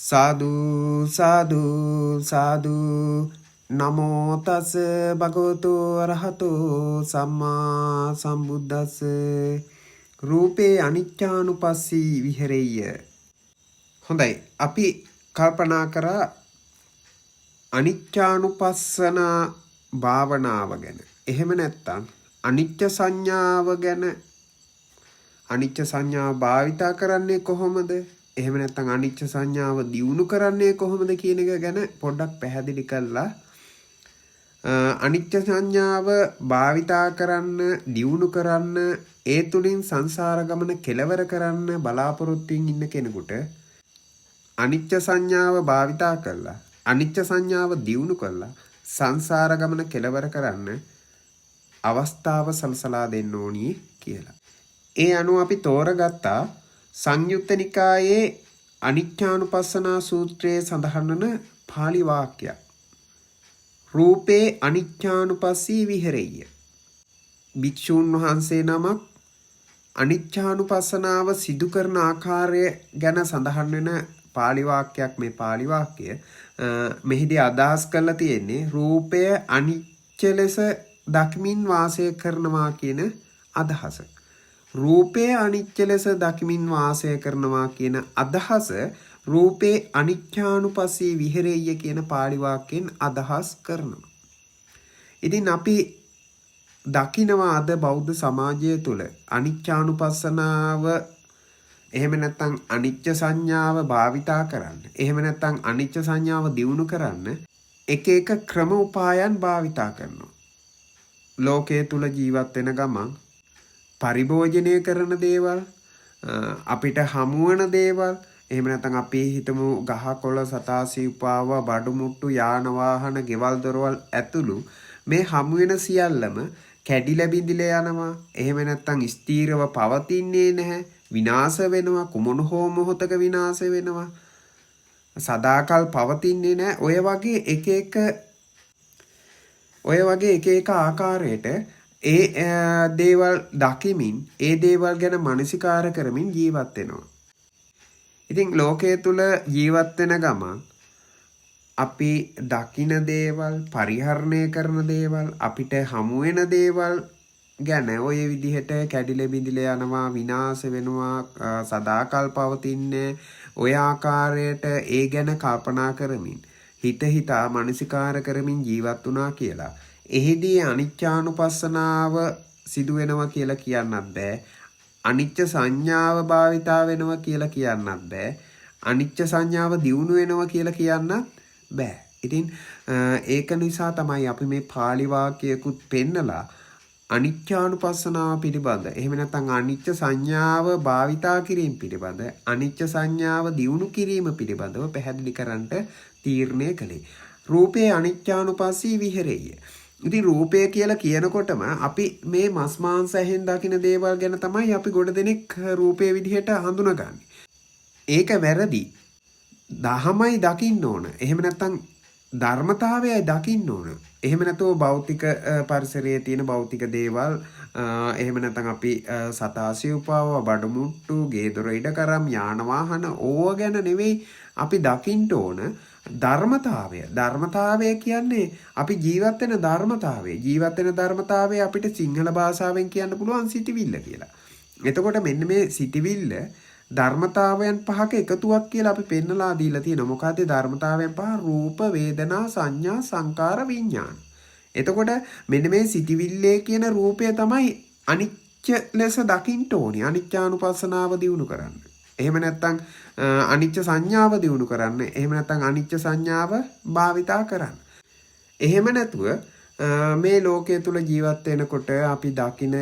සාදු සාදු සාදු. නමෝ තස් භගවතු අරහතෝ සම්මා සම්බුද්දස්ස. රූපේ අනිච්චානුපස්සී විහෙරෙය්‍ය. හොඳයි, අපි කල්පනා කරා අනිච්චානුපස්සනා භාවනාව ගැන. එහෙම නැත්නම් අනිච්ච සංඥාව ගැන, අනිච්ච සංඥාව භාවිතා කරන්නේ කොහොමද? එහෙම නැත්නම් අනිච්ච සංඥාව දියුණු කරන්නේ කොහොමද කියන එක ගැන පොඩ්ඩක් පැහැදිලි කළා. අනිච්ච සංඥාව භාවිතා කරන්න, දියුණු කරන්න, ඒ තුලින් සංසාර ගමන කෙලවර කරන්න බලාපොරොත්තුවෙන් ඉන්න කෙනෙකුට අනිච්ච සංඥාව භාවිතා කරලා, අනිච්ච සංඥාව දියුණු කරලා සංසාර ගමන කෙලවර කරන්න අවස්ථාව සලසලා දෙන්න ඕනි කියලා. ඒ අනුව අපි තෝරගත්තා සංයුත්ත නිකායේ අනිච්චානුපස්සනා සූත්‍රයේ සඳහන් වන පාලි වාක්‍යයක්. රූපේ අනිච්චානුපස්සී විහෙරෙය්‍ය. භික්ෂූන් වහන්සේ නමක් අනිච්චානුපස්සනාව සිදු කරන ආකාරය ගැන සඳහන් වෙන පාලි වාක්‍යයක් මේ පාලි වාක්‍යය. මෙහිදී අදහස් කරලා තියෙන්නේ රූපය අනිච්ච ලෙස දකිමින් වාසය කරනවා කියන අදහස. රූපය අනිච්ච ලෙස දකිමින් වාසය කරනවා කියන අදහස රූපේ අනිච්චානුපස්සී විහෙරෙය්‍ය කියන පාලි වාක්‍යයෙන් අදහස් කරනවා. ඉතින් අපි දකිනවා අද බෞද්ධ සමාජය තුළ අනිච්චානුපස්සනාව, එහෙම නැත්නම් අනිච්ච සංඥාව භාවිතා කරන්න, එහෙම නැත්නම් අනිච්ච සංඥාව දියුණු කරන්න එක එක ක්‍රම උපායන් භාවිතා කරනවා. ලෝකයේ තුල ජීවත් වෙන ගමන් පරිභෝජනය කරන දේවල්, අපිට හමුවන දේවල්, එහෙම නැත්නම් අපි හිතමු ගහ කොළ, සතා සිව්පාව, බඩු මුට්ටු, යාන වාහන, ගෙවල් දොරවල් ඇතුළු මේ හමු වෙන සියල්ලම කැඩිලා බිඳිලා යනවා. එහෙම නැත්නම් ස්ථීරව පවතින්නේ නැහැ. විනාශ වෙනවා. කුමන හෝ මොහොතක විනාශ වෙනවා. සදාකල් පවතින්නේ නැහැ. ඔය වගේ එක එක ආකාරයට ඒ දේවල් දකිමින්, ඒ දේවල් ගැන මනසිකාර කරමින් ජීවත් වෙනවා. ඉතින් ලෝකයේ තුල ජීවත් වෙන ගමන් අපි දකින දේවල්, පරිහරණය කරන දේවල්, අපිට හමු වෙන දේවල් ගැන ඔය විදිහට කැඩිලා බිඳිලා යනවා, විනාශ වෙනවා, සදාකල් පවතින්නේ, ඔය ආකාරයට ඒ ගැන කල්පනා කරමින්, හිත හිතා මනසිකාර කරමින් ජීවත් වුණා කියලා එහිදී අනිච්චානුපස්සනාව සිදු වෙනවා කියලා කියන්නත් බෑ. අනිච්ච සංඥාව භාවිතා වෙනවා කියලා කියන්නත් බෑ. අනිච්ච සංඥාව දියුණු වෙනවා කියලා කියන්නත් බෑ. ඉතින් ඒක නිසා තමයි අපි මේ පාලි වාක්‍යයකුත් පෙන්නලා අනිච්චානුපස්සනාව පිළිබඳ, එහෙම නැත්නම් අනිච්ච සංඥාව භාවිතා කිරීම පිළිබඳ, අනිච්ච සංඥාව දියුණු කිරීම පිළිබඳව පැහැදිලි කරන්නට තීරණය කළේ. රූපේ අනිච්චානුපස්සී විහෙරෙය්‍ය. ඉතින් රූපය කියලා කියනකොටම අපි මේ මස් මාංශ ඇහෙන් දකින දේවල් ගැන තමයි අපි ගොඩ දෙනෙක් රූපය විදිහට හඳුනගන්නේ. ඒක වැරදි. දහමයි දකින්න ඕන. එහෙම නැත්නම් ධර්මතාවයයි දකින්න ඕන. එහෙම නැතුව භෞතික පරිසරයේ තියෙන භෞතික දේවල්, එහෙම නැත්නම් අපි සතා සිව්පාව, බඩු මුට්ටු, ගේ දොර ඉඩකරම්, යාන වාහන ඕව ගැන නෙවෙයි අපි දකින්න ඕන ධර්මතාවය. ධර්මතාවය කියන්නේ අපි ජීවත් වෙන ධර්මතාවය. ජීවත් වෙන ධර්මතාවය අපිට සිංහල භාෂාවෙන් කියන්න පුළුවන් සිටිවිල්ල කියලා. එතකොට මෙන්න මේ සිටිවිල්ල ධර්මතාවයන් පහක එකතුවක් කියලා අපි පෙන්නලා දීලා තියෙනවා. මොකද්ද ධර්මතාවයන් පහ? රූප, වේදනා, සංඥා, සංකාර, විඥාන. එතකොට මෙන්න මේ සිටිවිල්ලේ කියන රූපය තමයි අනිච්ච ලෙස දකින්න ඕනි. අනිච්චානුපස්සනාව දියුණු කරන්න. එහෙම නැත්නම් අනිච්ච සංඥාව දියුණු කරන්න. එහෙම නැත්නම් අනිච්ච සංඥාව භාවිතා කරන්න. එහෙම නැතුව මේ ලෝකයේ තුල ජීවත් වෙනකොට අපි දකින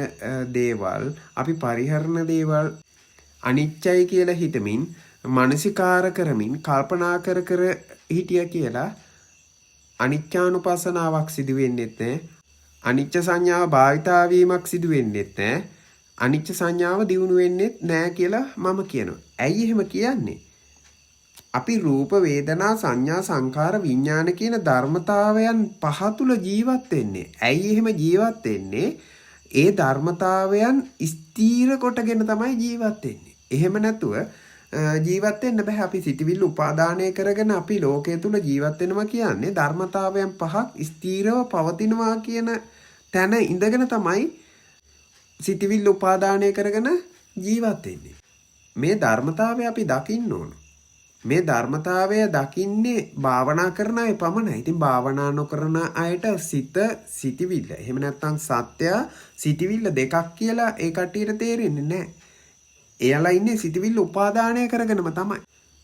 දේවල්, අපි පරිහරණ දේවල් අනිච්චයි කියලා හිතමින්, මනසිකාර කරමින්, කල්පනා කර කර හිටිය කියලා අනිච්චානුපස්සනාවක් සිදු වෙන්නෙත් නෑ. අනිච්ච සංඥාව භාවිතා වීමක් සිදු වෙන්නෙත් නෑ. අනිච්ච සංඥාව දියුණු වෙන්නෙත් නෑ කියලා මම කියනවා. ඇයි එහෙම කියන්නේ? අපි රූප, වේදනා, සංඥා, සංඛාර, විඥාන කියන ධර්මතාවයන් පහ තුල ජීවත් වෙන්නේ. ඇයි එහෙම ජීවත් වෙන්නේ? ඒ ධර්මතාවයන් ස්ථීර කොටගෙන තමයි ජීවත් වෙන්නේ. එහෙම නැතුව ජීවත් වෙන්න බෑ. අපි සිතවිල්ල උපාදානය කරගෙන අපි ලෝකයේ තුල ජීවත් වෙනවා කියන්නේ ධර්මතාවයන් පහක් ස්ථීරව පවතිනවා කියන තැන ඉඳගෙන තමයි සිතවිල්ල උපාදානය කරගෙන ජීවත් වෙන්නේ. මේ ධර්මතාවය අපි දකින්න ඕන. මේ ධර්මතාවය දකින්නේ භාවනා කරන අය පමණයි. ඉතින් භාවනා නොකරන අයට සිත සිටිවිල්ල. එහෙම නැත්නම් සත්‍ය සිටිවිල්ල දෙකක් කියලා ඒ කට්ටියට තේරෙන්නේ නැහැ. එයාලා ඉන්නේ සිටිවිල්ල උපාදානය කරගෙනම තමයි.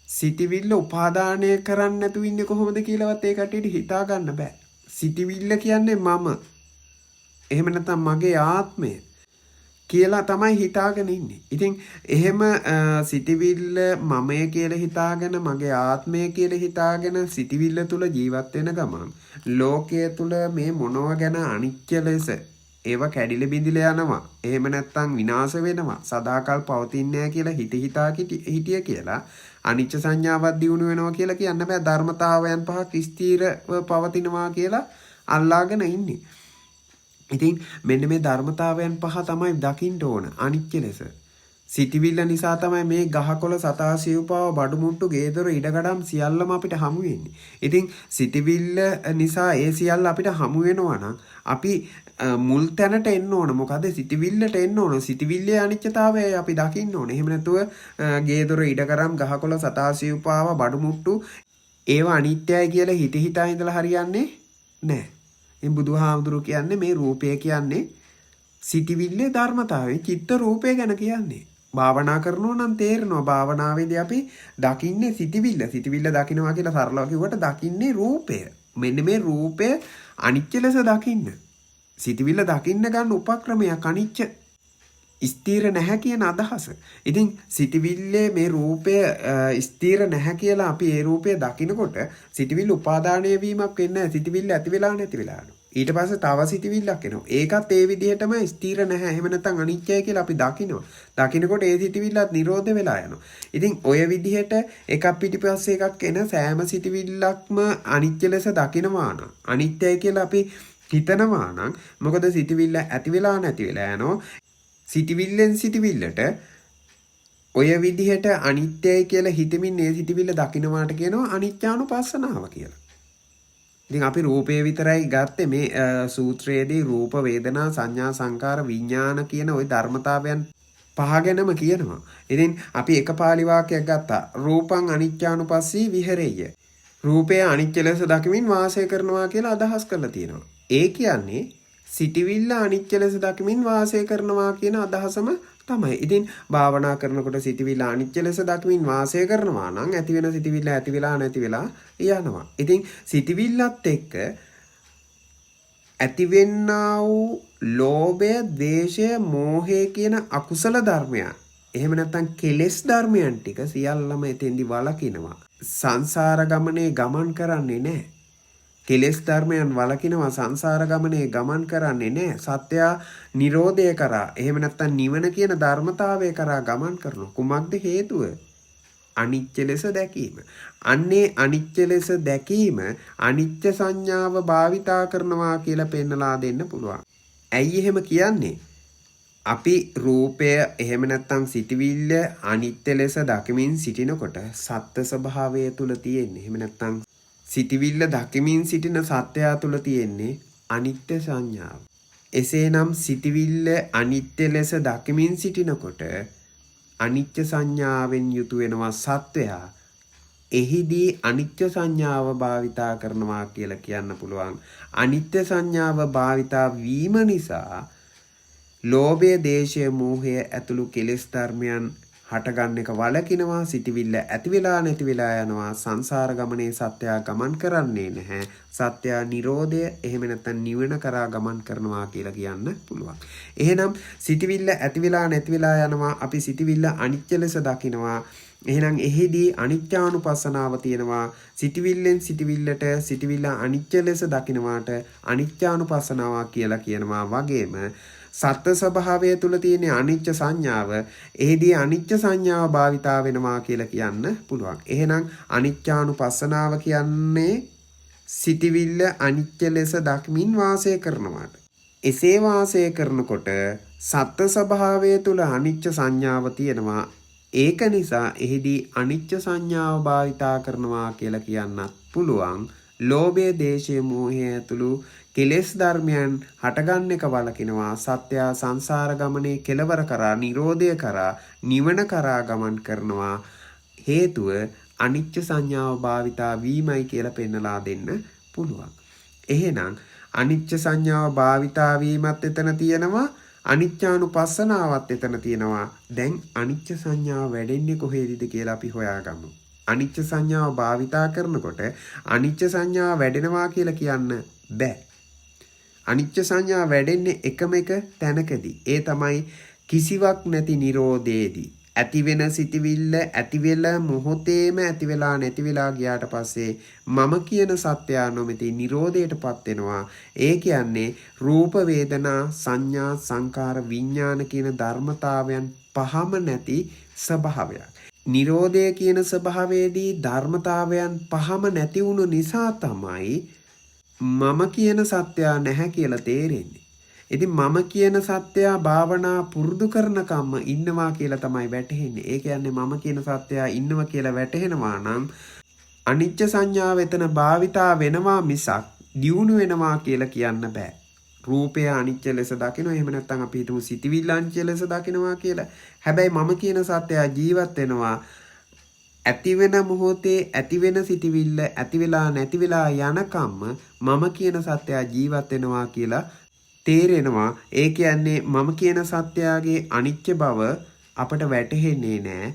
සිටිවිල්ල උපාදානය කරන්නේ නැතුව ඉන්නේ කොහොමද කියලාවත් ඒ කට්ටියට හිතා ගන්න බෑ. සිටිවිල්ල කියන්නේ මම. එහෙම නැත්නම් මගේ ආත්මය කියලා තමයි හිතාගෙන ඉන්නේ. ඉතින් එහෙම සිටිවිල්ල මමය කියලා හිතාගෙන මගේ ආත්මය කියලා හිතාගෙන සිටිවිල්ල තුල ජීවත් වෙන ගමන් ලෝකය තුල මේ මොනව ගැන අනිත්‍ය ලෙස ඒවා කැඩිලා බිඳිලා යනවා. එහෙම නැත්නම් විනාශ වෙනවා. සදාකල් පවතින්නේ නැහැ කියලා හිත හිතා හිටිය කියලා අනිච්ච සංඥාවක් දියුණු වෙනවා කියලා කියන්න බෑ. ධර්මතාවයන් පහක් ස්ථීරව පවතිනවා කියලා අල්ලාගෙන ඉන්නේ. ඉතින් මෙන්න මේ ධර්මතාවයන් පහ තමයි දකින්න ඕන අනිත්‍ය ලෙස. සිටිවිල්ල නිසා තමයි මේ ගහකොළ සතා සිව්පාව බඩු මුට්ටු ගේදොර ඉඩකඩම් සියල්ලම අපිට හමු වෙන්නේ. ඉතින් සිටිවිල්ල නිසා ඒ සියල්ල අපිට හමු වෙනවා නම් අපි මුල් තැනට එන්න ඕන. මොකද සිටිවිල්ලට එන්න ඕන. සිටිවිල්ලේ අනිත්‍යතාවය අපි දකින්න ඕන. එහෙම නැතුව ගේදොර ඉඩකඩම් ගහකොළ සතා සිව්පාව බඩු මුට්ටු ඒවා අනිත්‍යයි කියලා හිත හිතා ඉඳලා හරියන්නේ නැහැ. ඉතින් බුදුහාමුදුරු කියන්නේ මේ රූපය කියන්නේ සිටිවිල්ලේ ධර්මතාවය, චිත්ත රූපය ගැන කියන්නේ. භාවනා කරනවා නම් තේරෙනවා භාවනාවේදී අපි දකින්නේ සිටිවිල්ල. සිටිවිල්ල දකින්නවා කියලා සරලව කිව්වට දකින්නේ රූපය. මෙන්න මේ රූපය අනිත්‍ය ලෙස දකින්න. සිටිවිල්ල දකින්න ගන්න උපක්‍රමයක් අනිත්‍ය ස්ථිර නැහැ කියන අදහස. ඉතින් සිටිවිල්ලේ මේ රූපය ස්ථිර නැහැ කියලා අපි ඒ රූපය දකිනකොට සිටිවිල්ල උපාදානය වීමක් වෙන්නේ නැහැ. සිටිවිල්ල ඇති වෙලා නැති වෙලා යනවා. ඊට පස්සේ තව සිටිවිල්ලක් එනවා. ඒකත් ඒ විදිහටම ස්ථිර නැහැ. එහෙම නැත්නම් අනිත්‍යයි කියලා අපි දකිනවා. දකිනකොට ඒ සිටිවිල්ලත් නිරෝධ වෙලා යනවා. ඉතින් ඔය විදිහට එකක් පිටිපස්සේ එකක් එන සෑම සිටිවිල්ලක්ම අනිත්‍ය ලෙස දකිනවා නම්, අනිත්‍යයි කියලා අපි හිතනවා නම්, මොකද සිටිවිල්ල ඇති වෙලා නැති වෙලා යනවා. සිටිවිල්ලෙන් සිටිවිල්ලට ඔය විදිහට අනිත්‍යයි කියලා හිතමින් ඒ සිටිවිල්ල දකින්නවාට කියනවා අනිත්‍යානුපස්සනාව කියලා. ඉතින් අපි රූපය විතරයි ගත්තේ මේ සූත්‍රයේදී රූප, වේදනා, සංඥා, සංකාර, විඥාන කියන ওই ධර්මතාවයන් පහ ගැනම කියනවා. ඉතින් අපි එක පාලි වාක්‍යයක් ගත්තා. රූපං අනිත්‍යානුපස්සී විහෙරෙය්‍ය. රූපය අනිත්‍ය ලෙස දකිමින් වාසය කරනවා කියලා අදහස් කරලා තියෙනවා. ඒ කියන්නේ සිටිවිල්ල අනිත්‍ය ලෙස දකිමින් වාසය කරනවා කියන අදහසම තමයි. ඉතින් භාවනා කරනකොට සිටිවිල්ල අනිත්‍ය ලෙස දකිමින් වාසය කරනවා නම් ඇති වෙන සිටිවිල්ල ඇති වෙලා නැති වෙලා යනවා. ඉතින් සිටිවිල්ලත් එක්ක ඇතිවෙන්නා වූ ලෝභය, ද්වේෂය, මෝහය කියන අකුසල ධර්මයන්, එහෙම නැත්නම් කෙලෙස් ධර්මයන් ටික සියල්ලම එතෙන්දි වළකිනවා. සංසාර ගමනේ ගමන් කරන්නේ නැහැ. කෙලෙස් ධර්මයන් වළකිනවා, සංසාර ගමනේ ගමන් කරන්නේ නැහැ. සත්‍ය නිරෝධය කරා, එහෙම නැත්නම් නිවන කියන ධර්මතාවය කරා ගමන් කරනවා. කුමක්ද හේතුව? අනිත්‍ය ලෙස දැකීම. අන්නේ අනිත්‍ය ලෙස දැකීම අනිත්‍ය සංඥාව භාවිතා කරනවා කියලා පෙන්නලා දෙන්න පුළුවන්. ඇයි එහෙම කියන්නේ? අපි රූපය එහෙම නැත්නම් සිටිවිල්ල අනිත්‍ය ලෙස දකිමින් සිටිනකොට සත්‍ය ස්වභාවය තුල තියෙන්නේ, එහෙම නැත්නම් සිටිවිල්ල දකිමින් සිටින සත්‍යය තුල තියෙන්නේ අනිත්‍ය සංඥාව. එසේනම් සිටිවිල්ල අනිත්‍ය ලෙස දකිමින් සිටිනකොට අනිත්‍ය සංඥාවෙන් යුතු වෙනවා සත්වයා. එහිදී අනිත්‍ය සංඥාව භාවිතා කරනවා කියලා කියන්න පුළුවන්. අනිත්‍ය සංඥාව භාවිතා වීම නිසා ලෝභය, දේශය, මෝහය ඇතුළු කෙලෙස් ධර්මයන් හටගන්න එක වළකිනවා. සිටිවිල්ල ඇති වෙලා නැති වෙලා යනවා. සංසාර ගමනේ සත්‍යය ගමන් කරන්නේ නැහැ. සත්‍ය නිරෝධය එහෙම නැත්නම් නිවන කරා ගමන් කරනවා කියලා කියන්න පුළුවන්. එහෙනම් සිටිවිල්ල ඇති වෙලා නැති වෙලා යනවා. අපි සිටිවිල්ල අනිත්‍ය ලෙස දකිනවා. එහෙනම් එහිදී අනිත්‍යානුපස්සනාව තියෙනවා. සිටිවිල්ලෙන් සිටිවිල්ලට සිටිවිල්ල අනිත්‍ය ලෙස දකිනවාට අනිත්‍යානුපස්සනාව කියලා කියනවා. වගේම සත්‍ය ස්වභාවය තුල තියෙන අනිත්‍ය සංඥාව, එහිදී අනිත්‍ය සංඥාව භාවිතා වෙනවා කියලා කියන්න පුළුවන්. එහෙනම් අනිත්‍යානුපස්සනාව කියන්නේ සිටිවිල්ල අනිත්‍ය ලෙස දක්මින් වාසය කරනවාට. එසේ වාසය කරනකොට සත්‍ය ස්වභාවය තුල අනිත්‍ය සංඥාව තියෙනවා. ඒක නිසා එහිදී අනිච්ච සංඥාව භාවිතා කරනවා කියලා කියන්නත් පුළුවන්. ලෝභය, දේශය, මෝහය ඇතුළු කෙලෙස් ධර්මයන් හටගන්න එක වළකිනවා. සත්‍ය සංසාර ගමනේ කෙලවර කරා, නිරෝධය කරා, නිවන කරා ගමන් කරනවා. හේතුව අනිච්ච සංඥාව භාවිතා වීමයි කියලා පෙන්නලා දෙන්න පුළුවන්. එහෙනම් අනිච්ච සංඥාව භාවිතා වීමත් එතන තියෙනවා, අනිච්චානුපස්සනාවත් එතන තියෙනවා. දැන් අනිච්ච සංඥාව වැඩෙන්නේ කොහේදද කියලා අපි හොයාගමු. අනිච්ච සංඥාව භාවිතා කරනකොට අනිච්ච සංඥාව වැඩෙනවා කියලා කියන්න බෑ. අනිච්ච සංඥා වැඩෙන්නේ එකම එක තැනකදී. ඒ තමයි කිසිවක් නැති නිරෝධයේදී. ඇති වෙන සිටිවිල්ල ඇති වෙල මොහොතේම ඇති වෙලා නැති වෙලා ගියාට පස්සේ මම කියන සත්‍යය නොමැති නිරෝධයටපත් වෙනවා. ඒ කියන්නේ රූප, වේදනා, සංඥා, සංකාර, විඥාන කියන ධර්මතාවයන් පහම නැති ස්වභාවයක්. නිරෝධය කියන ස්වභාවයේදී ධර්මතාවයන් පහම නැති වුණු නිසා තමයි මම කියන සත්‍යය නැහැ කියලා තේරෙන්නේ. ඉතින් මම කියන සත්‍යය භාවනා පුරුදු කරනකම්ම ඉන්නවා කියලා තමයි වැටහෙන්නේ. ඒ කියන්නේ මම කියන සත්‍යය ඉන්නවා කියලා වැටහෙනවා නම් අනිච්ච සංඥාව එතන භාවිතා වෙනවා මිසක් දියුණු වෙනවා කියලා කියන්න බෑ. රූපය අනිච්ච ලෙස දකිනවා. එහෙම නැත්නම් අපි හිතමු සිතිවිල්ල අනිච්ච ලෙස දකිනවා කියලා. හැබැයි මම කියන සත්‍යය ජීවත් වෙනවා. ඇති වෙන මොහොතේ ඇති වෙන සිතිවිල්ල ඇති වෙලා නැති වෙලා යනකම්ම මම කියන සත්‍යය ජීවත් වෙනවා කියලා තේරෙනවා. ඒ කියන්නේ මම කියන සත්‍යයේ අනිත්‍ය බව අපට වැටහෙන්නේ නෑ.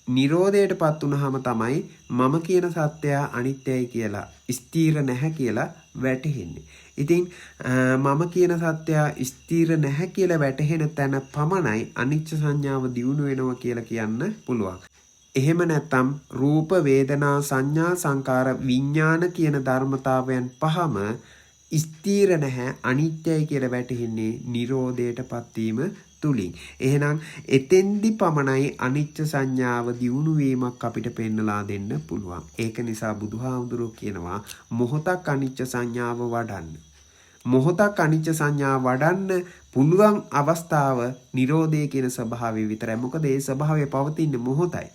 නිරෝධයටපත් වුනහම තමයි මම කියන සත්‍යය අනිත්‍යයි කියලා, ස්ථීර නැහැ කියලා වැටහෙන්නේ. ඉතින් මම කියන සත්‍යය ස්ථීර නැහැ කියලා වැටහෙන තැන පමණයි අනිච්ච සංඥාව දියුණු වෙනවා කියලා කියන්න පුළුවන්. එහෙම නැත්නම් රූප, වේදනා, සංඥා, සංකාර, විඥාන කියන ධර්මතාවයන් පහම ස්ථීර නැහැ, අනිත්‍යයි කියලා වැටහෙන්නේ නිරෝධයටපත් වීම තුලින්. එහෙනම් එතෙන්දි පමණයි අනිච්ච සංඥාව දියුණු වීමක් අපිට පෙන්නලා දෙන්න පුළුවන්. ඒක නිසා බුදුහාමුදුරුවෝ කියනවා මොහොතක් අනිච්ච සංඥාව වඩන්න. මොහොතක් අනිච්ච සංඥාව වඩන්න පුළුවන් අවස්ථාව නිරෝධය කියන ස්වභාවය විතරයි. මොකද ඒ ස්වභාවය පවතින්නේ මොහොතයි.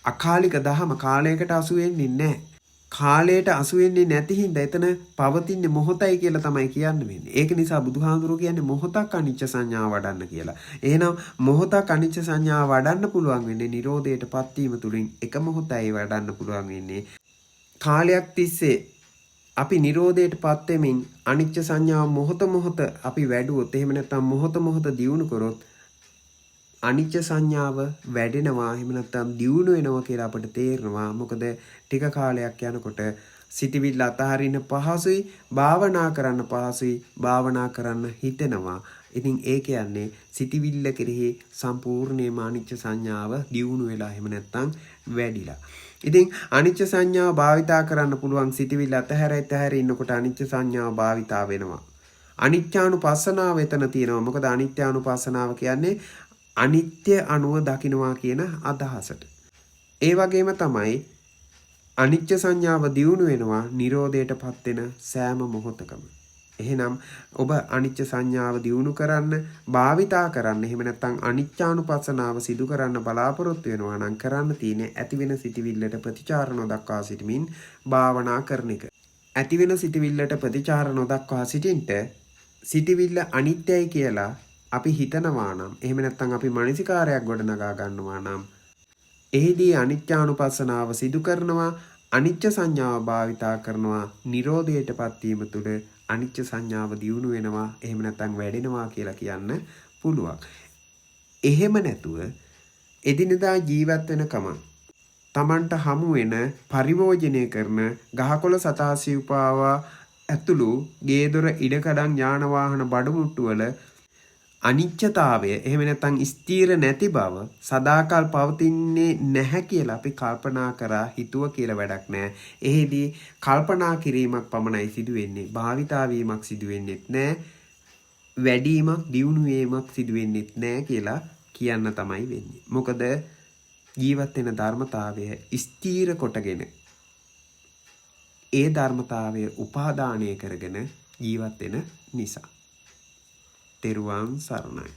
අකාලික දහම කාලයකට අසු වෙන්නේ නැහැ. කාලයට අසු වෙන්නේ නැති හින්දා එතන පවතින්නේ මොහොතයි කියලා තමයි කියන්න වෙන්නේ. ඒක නිසා බුදුහාමුදුරුවෝ කියන්නේ මොහොතක් අනිච්ච සංඥාව වඩන්න කියලා. එහෙනම් මොහොතක් අනිච්ච සංඥාව වඩන්න පුළුවන් වෙන්නේ නිරෝධයටපත් වීම තුලින් එක මොහොතයි වඩන්න පුළුවන් වෙන්නේ. කාලයක් තිස්සේ අපි නිරෝධයටපත් වෙමින් අනිච්ච සංඥාව මොහොත මොහොත අපි වැඩුවොත්, එහෙම නැත්නම් මොහොත මොහොත දියුණු කරොත් අනිච්ච සංඥාව වැඩෙනවා, එහෙම නැත්නම් දියුණු වෙනවා කියලා අපට තේරෙනවා. මොකද ටික කාලයක් යනකොට සිතවිල්ල අතහරින්න පහසුයි, භාවනා කරන්න පහසුයි, භාවනා කරන්න හිතෙනවා. ඉතින් ඒ කියන්නේ සිතවිල්ල කෙරෙහි සම්පූර්ණයෙන්ම අනිච්ච සංඥාව දියුණු වෙලා, එහෙම නැත්නම් වැඩිලා. ඉතින් අනිච්ච සංඥාව භාවිතා කරන්න පුළුවන් සිතවිල්ල අතහැර අතහැර ඉන්නකොට අනිච්ච සංඥාව භාවිතා වෙනවා. අනිත්‍යානුපස්සනාව එතන තියෙනවා. මොකද අනිත්‍යානුපස්සනාව කියන්නේ අනිත්‍ය අනුව දකිනවා කියන අදහසට. ඒ වගේම තමයි අනිච්ච සංඥාව දියුණු වෙනවා නිරෝධයටපත් වෙන සෑම මොහොතකම. එහෙනම් ඔබ අනිච්ච සංඥාව දියුණු කරන්න, භාවිතා කරන්න, එහෙම නැත්නම් අනිච්චානුපස්සනාව සිදු කරන්න බලාපොරොත්තු වෙනවා නම් කරන්න තියෙන්නේ ඇති වෙන සිටිවිල්ලට ප්‍රතිචාර නොදක්වා සිටමින් භාවනා කරන එක. ඇති වෙන සිටිවිල්ලට ප්‍රතිචාර නොදක්වා සිටින්ට සිටිවිල්ල අනිත්‍යයි කියලා අපි හිතනවා නම්, එහෙම නැත්නම් අපි මානසිකාරයක් ගොඩනගා ගන්නවා නම්, එහිදී අනිත්‍යානුපස්සනාව සිදු කරනවා, අනිච්ච සංඥාව භාවිතා කරනවා, නිරෝධයටපත් වීම තුළ අනිච්ච සංඥාව දියුණු වෙනවා, එහෙම නැත්නම් වැඩෙනවා කියලා කියන්න පුළුවන්. එහෙම නැතුව එදිනෙදා ජීවත් වෙනකම තමන්ට හමු වෙන පරිභෝජනය කරන ගහකොළ සතා සිව්පාවා ඇතුළු ගේදොර ඉඩකඩම් යාන වාහන බඩමුට්ටු වල අනිච්චතාවය, එහෙම නැත්නම් ස්ථීර නැති බව, සදාකල් පවතින්නේ නැහැ කියලා අපි කල්පනා කරා හිතුව කියලා වැඩක් නෑ. එහෙදී කල්පනා කිරීමක් පමණයි සිදු වෙන්නේ. භාවිතා වීමක් සිදු වෙන්නෙත් නෑ. වැඩිවීමක් දියුණු වීමක් සිදු වෙන්නෙත් නෑ කියලා කියන්න තමයි වෙන්නේ. මොකද ජීවත් වෙන ධර්මතාවය ස්ථීර කොටගෙන ඒ ධර්මතාවය උපාදානය කරගෙන ජීවත් වෙන නිසා. තෙරුවන් සරණයි.